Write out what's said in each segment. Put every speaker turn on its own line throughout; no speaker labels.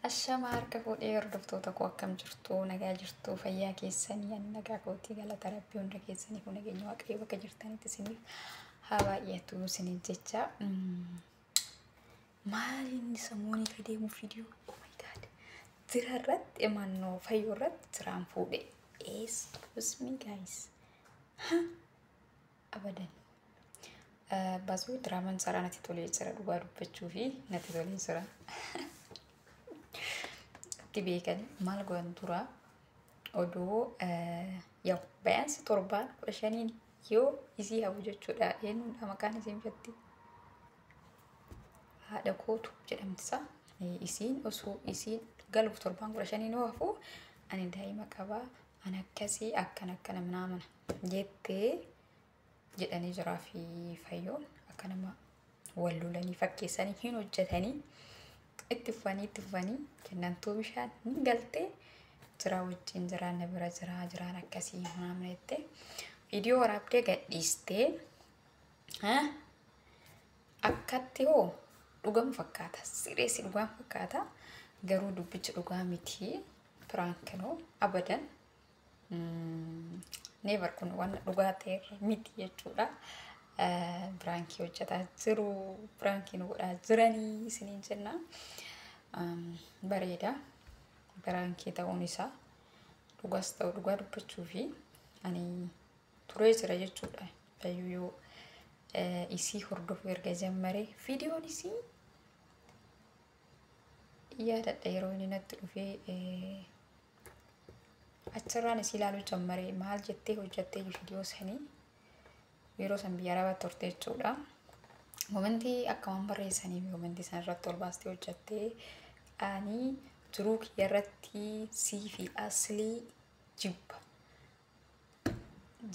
Ashamaa harka fuudhee hordoftoota koo, akkam jirtu? Nagaa jirtu? Fayyaa keessanii? Ani nagaa kootii, galata Rabbii. Hunda keessaniif nageenya Waaqayyo bakka jirtanitti isiniif haa baay'atu isiniin jecha. Maali inni sammuun ka deemu viidiyoo? Oh my God, jira irratti mannoo fayyoo irratti jiraan fuudhe. Excuse me, guys, abadan baasuu diraamaan saraa natti tolee jira, dhugaa dubbachuu fi natti tolee jira. Itti beekanii maal godhan tura? Odoo yaa'u bayaansi torbaan 15n yoo isii hafu jechuudha. Eenyudha maqaan isiin jetti? Haadha kootu jedhamti isaa. Isiin osoo isiin galuuf torbaan 15n yoo hafu, ani daa'ima qabaa, ani akkasii akkana akkana minaamana jettee jedhanii jiraa fi fayyoon akka nama wal lolanii fakkeessanii hin hojjetanii. Itti fufanii, itti fufanii kennantuu bishaan hin galtee jiraa wajjin jiraan na bira jiraa jiraan akkasii minaamana jettee viidiyoo waraabdee gadhiistee. Akkatti hoo dhugama fakkaata, sireessi dhugaan fakkaata, garuu dubbichi dhugaa miti, prank noo abadan, never. Kun waan dhugaa ta'e miti jechuudha. Prankii hojjetaa jiru, prankii nu godhaa jiranii isiniin jenna. Bareeda prankii ta'uun isaa, dhugaas ta'u dhugaa dubbachuu fi ani turee jira jechuudha. Fayyuu yoo isii hordofuu erga jammaree viidiyoon isii yaadadha. Yeroo inni natti dhufee achirraan isii ilaaluu jammaree, maal jettee hojjattee viidiyoo sanii yeroo san biyya arabaa turte jechuudha. Commentii akka waan barreessanii fi commentii sana irratti ol baastee hojjattee, ani jiruu kiyya irratti sii fi aslii jibba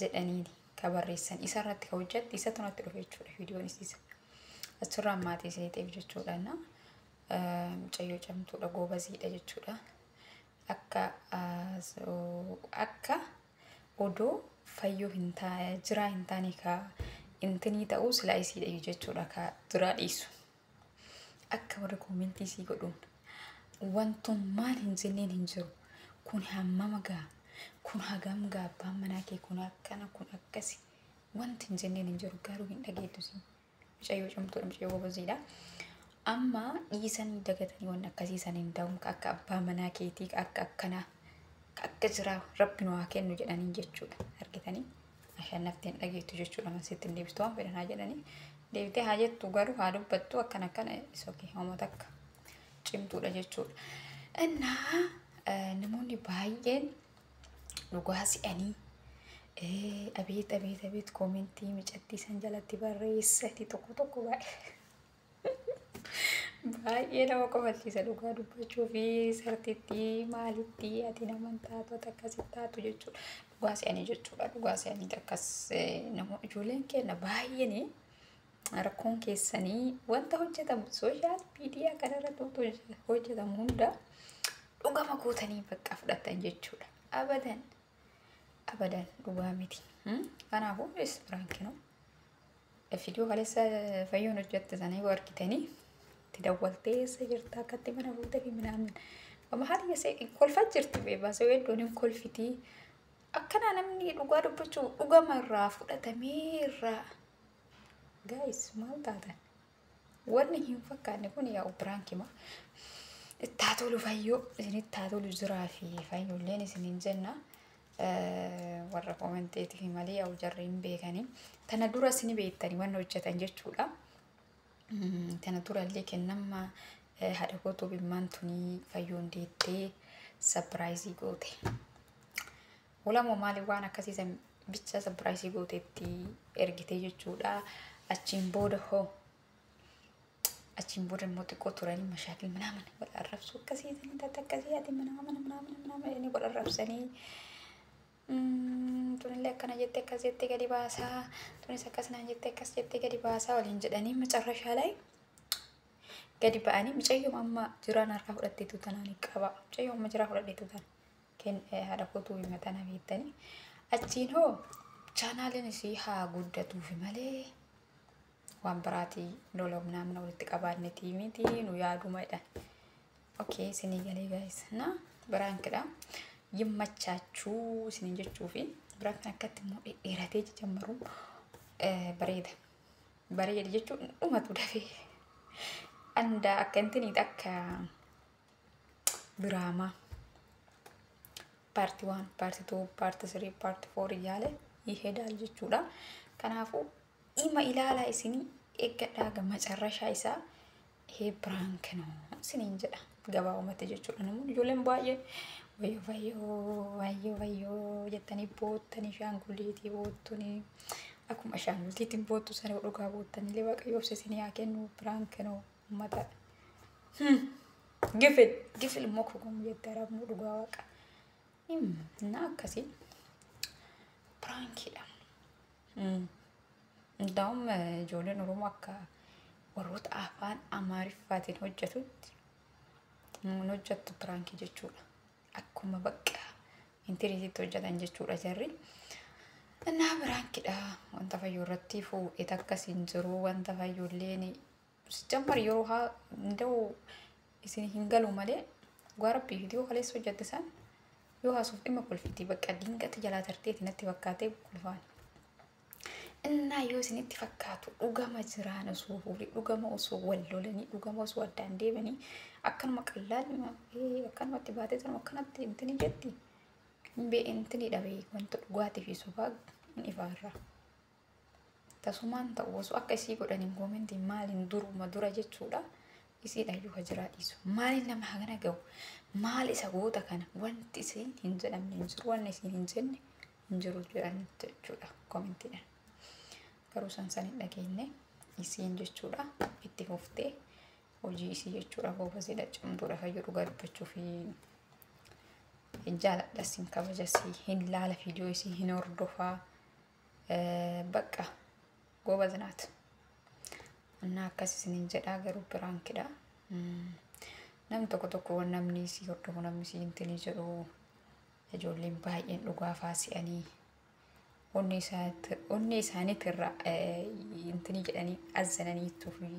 jedhanii ka barreessan isa irratti ka hojjatte isatu natti dhufe jechuudha, viidiyoon isiisa. Achirraan maatii isii ta'eef jechuudha. Mucayyoo camtuudha, goobaziidha jechuudha. Akka odoo fayyoo hin jiraa hin taane ka intinii ta'uu silaa isiidha jechuudha, ka jiraa dhiisu. Akka warri commentii isii godhuun wantummaan hin jenneen hin jiru. Kun hammama gaa? Kun hagam gaa? Abbaan manaa kee kun akkana, kun akkasi. Wanti hin jenneen hin jiru, garuu hin dhageettu siin. Mucayyoo cimtuudha, mucayyoo gobaziidha. Amma dhiisanii dagatanii waan akkasii san hin ta'u, akka abbaa manaa keetii akka akkanaa akka jiraa Rabbi nu haa kennu jedhanii jechuudha. Argitanii ashannafti hin dhageettu jechuudha. Masitti hin deebistu, waan fedhan haa jedhanii. Deebitee haa jettu, garuu haa dubbattu, akkana akkana isokee uummata akka cimtuudha jechuudha. Innaa namoonni baay'een dhugaa si'anii, abeet abeet abeet, commentii micattii san jalatti barreessanii tokko tokko baay'ee baay'ee nama kofalchiisa, dhugaa dubbachuu fi sartitti maalitti ati nama taatu, ati akkasitti taatu jechuudha. Dhugaa si'anii jechuudha. Dhugaa si'anii akkas nama ijoolleen keenya baay'een rakkoon keessanii wanta hojjetamu social media kanarratti hojjetamu hunda dhugama gootanii bakka fudhatan jechuudha. Abadan abadan dhugaa miti. Kanaafuu is prank noo. Viidiyoo kaleessa fayyoon hojjette sana yoo argitanii, itti dawwaltee eessa jirta, akkatti mana fuutee fi minaamin. Maal kolfaa jirti, beebaasee hedduun hin kolfitii. Akkanaa namni dhugaa dubbachuu dhugama irraa fudhatamee irraa. Guys, maal taatan? Wanni hin fakkaanne kun yaa'u prankima. Itti haa tolu fayyoo, isinitti haa tolu jiraa fi fayyolleen isiniin jenna. Warra commenteetiif malee yaa'u jarri hin beekanii. Tana dura isin beektanii wanna hojjetan jechuudha. Tana dura illee kennamma haadha kootuu bimmaan tunii fayyoon deettee surprise goote. Ulamoo maaliif waan akkasiisan bicha surprise gooteetti ergite jechuudha. Achiin booda hoo, achiin booda immoo xiqqoo turanii mashaakil minaamin wal arrabsuu akkasii taate, akkasii ati minaamin minaamin minaamin wal arrabsanii, tunillee akkana jettee akkas jettee gadi baasaa, tunis akkas naan jettee akkas jettee gadi baasaa waliin jedhanii, macarrashaa lay gadi ba'anii mucayyoo amma jiraan harkaa fudhatteetu tanaan qaba. Mucayyoo amma jiraa fudhadheetu tana haadha kootuu himatana beektanii. Achiin hoo channeliin isii haa guddatuufi malee waan biraatii lola namna walitti qabaannetii miti, nu yaaduma jedhan. Okay, isinii galee guys. Na prank idha. Yimmachaachuu isiniin jechuufi prank akkatti immoo dhedheeratee jajammaru bareeda. Bareeda jechuun dhumatu dafee. Anda akka intiniit akka diraamaa. Part 1, part 2, part 3, part 4 yaale ይሄዳል jechuudha. Kanaafuu dhima ilaalaa isinii eeggadhaa gama carrashaa isaa ይሄ prank ነው isiniin jedha gabaabumatti jechuudha. Namoonni ijoolleen baay'een wayyoo wayyoo wayyoo wayyoo jettanii boottanii shaangulliitii boottanii akkuma shaangulliitiin boottu sana dhugaa boottanii Waaqayyo obsa isinii haa kennu prank ነው uummata. Gifil gifil immoo kukumu jettee arabnu dhugaa waaqa. እና akkasii prank iidha. Ndaa'um ijoolleen Oromoo akka warroota afaan Amaariffaatiin hojjetutti hin hojjettu prank ii jechuudha. Akkuma bakka intiriititti hojjetan jechuudha jarri. እና prank iidha. Wanta fayyoo irratti fuudhee akkas hin jiru. Wanta fayyolleen ሲጀመር yeroo haa እንደው isin hin galu malee dhugaa rabbii viidiyoo kaleessa hojjette san yoo haasuuf dhimma kolfiti bakka dingata jalaa tarteeti natti fakkaatee kolfaan. እና yoo isinitti fakkaatu dhugama jiraan osoo fuudhee dhugama osoo wal lolanii dhugama osoo addaan deemanii akkanuma qallaan akkanumatti baatee tanuma akkanatti intini jetti hin bee intini dhabee wanta dhugaatii fi sobaa hin ifaarra. Tasumaan ta'u osoo akka isii godhaniin comment iin maaliin duruma dura jechuudha. Isiidha iyyuu jiraa dhiisu. Maaliin nama hagana gahu? Maal isa goota kana? Wanti isiin hin jedhamne hin jiru. Wanni isiin hin jenne hin jiru jedhan jechuudha comment iidhaan. Garuu san san hin dhageenye isiin jechuudha itti fuftee hojii isii jechuudha goobasiidha cimtuudha fayyadu dhugaa dubbachuu fi hin jaaladhas hin kabajasi hin laala viidiyoo isii hin hordofaa bakka ጎበዝ ናት እና akkas isiniin jedhaa garuu prank idha. Namni tokko tokko namni isii hordofu namni isii intinii jedhu ijoolleen baay'een dhugaa faasi'anii onnee isaaniitirra intinii jedhanii azzananii tufi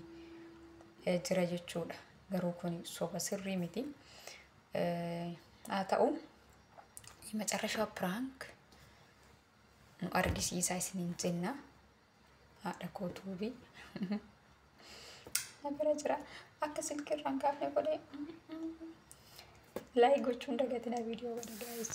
jira jechuudha. Garuu kun soba sirrii miti. Haa ta'u የመጨረሻ prank nu argisiisaa isiniin jenna. Haadha kootuubi. Na bira jira. Akka silkii irraan kaafne godhee like gochuun dagatina viidiyoo kana guys.